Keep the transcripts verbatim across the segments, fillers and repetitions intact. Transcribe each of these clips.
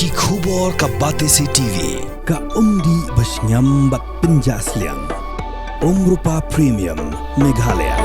Ki khubor ka Batesi T V, ka umdih ba shngiam bad pynjah sliang. Umrupa Premium, Meghalaya.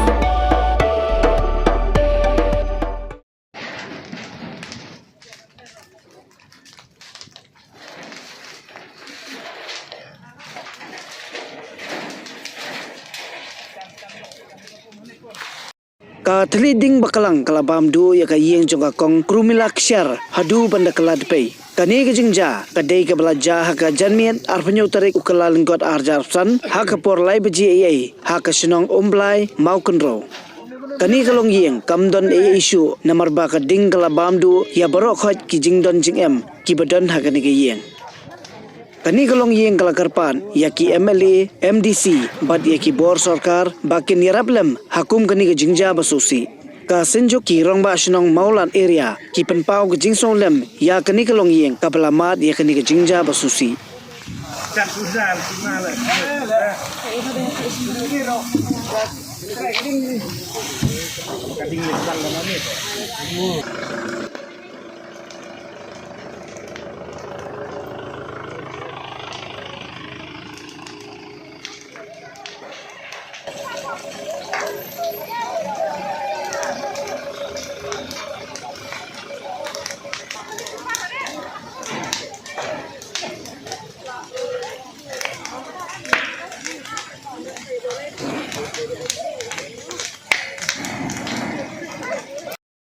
Ka thylliej ding bakla ka la bam duh ïa ka ïing jong ka kong Krumila Kshiar haduh ban da kylla dpei. Kane ka jingjia ka dei kaba la jia ha ka janmiet arphew hynñiew tarik u Kyllalyngkot arhajar arphew san ha ka por lai baje eiei ha ka shnong Umblai, Mawkynrew. Kane ka longïing kam don ei ei shuh namar ba ka ding ka la bam duh ïa baroh khoit ki jingdon jingem kiba don ha kane ka ïing. Kane ka longïing ka la kyrpad ïa ki M L A, M D C bad ïa ki bor sorkar ba kin ïarap lem ha kum kane ka jingjia ba sngewsih. Ka Synjuk ki Rangbah Shnong Mawlad Area ki pynpaw ka jingsngewlem ïa kane ka longïing kaba la mad ïa kane ka jingjia ba sngewsih.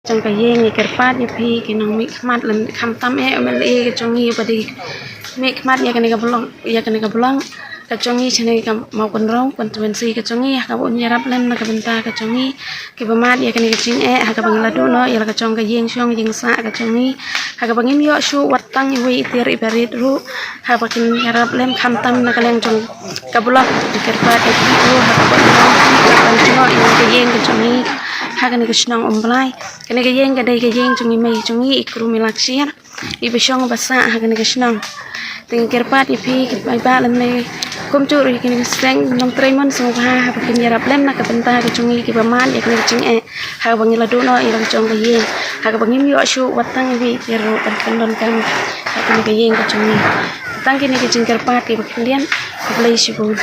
Jong ka ïing, ngi kyrpad ïa phi ki nongmihkhmat lem, khamtam eh M L A ka jong ngi ba dei mihkhmat ïa kane ka blok, ïa kane ka blok ka jong ngi shane ka Mawkynrew constituency ka jong ngi, ha kaba un ïarap lem na ka bynta ka jong ngi kiba mad ïa kane ka jingeh, ha kaba ngi la duh noh ïa la ka jong ka ïing shong ïing sah ka jong ngi, ha kaba ngim ïoh shuh wat tang iwei i tiar i barit ruh, ha kaba kin ïarap lem khamtam na ka liang jong ka blok. Ngi kyrpad ïa phi ruh ha kaba un ïarap lem ïa ka ïing ka jong ngi ha kane ka shnong Umblai. Kane ka ïing ka dei ka ïing jong i mei jong ngi i Krumila Kshiar iba shong ba sah ha kane ka shnong. Te ngi kyrpad ïa phi ki paidbah lem ne kumjuh ruh ïa kine ki seng nongtrei mon sngewbha haba kin ïarap lem na ka bynta ka jong ngi kiba mad ïa kane ka jingeh, ha kaba ngi la duh noh ïa la ka jong ka ïing, ha kaba ngim ïoh shuh wat tang iwei i tiar ruh ban pyndonkam ha kane ka ïing ka jong ngi. Tang kine ki jingkyrpad kiba khyndiat. Khublei shibun.